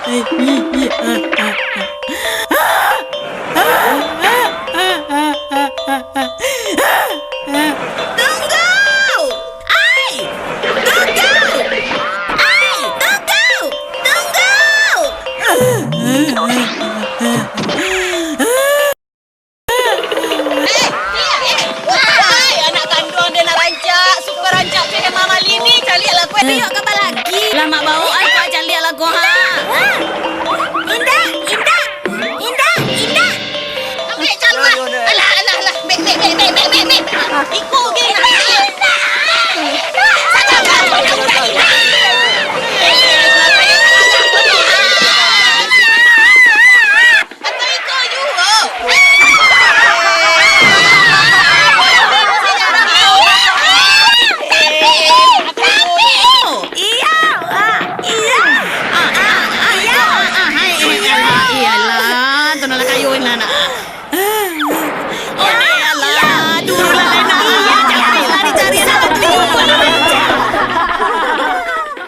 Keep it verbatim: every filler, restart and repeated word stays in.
Tunggu! Ai! Tunggu! Ai! Tunggu! Tunggu! Eh, eh, eh. Wahai, anak kanduang den nan rancak, suko rancak pai ka Mama Lini, caliaklah ko. Tayok ka balaki. Lah mak bawaan ko, caliaklah ko, ha. Indak, indak, indak, indak. Ambiak caluak. Alah, alah, alah. Bek, bek, bek. Iko ge. Atau iko juo. Iyo, ah, iyo. Ah, ah, ah, iyo, ah, ah, hai, eh, alah, iyolah. Tu nan lah kayo, nah, nah.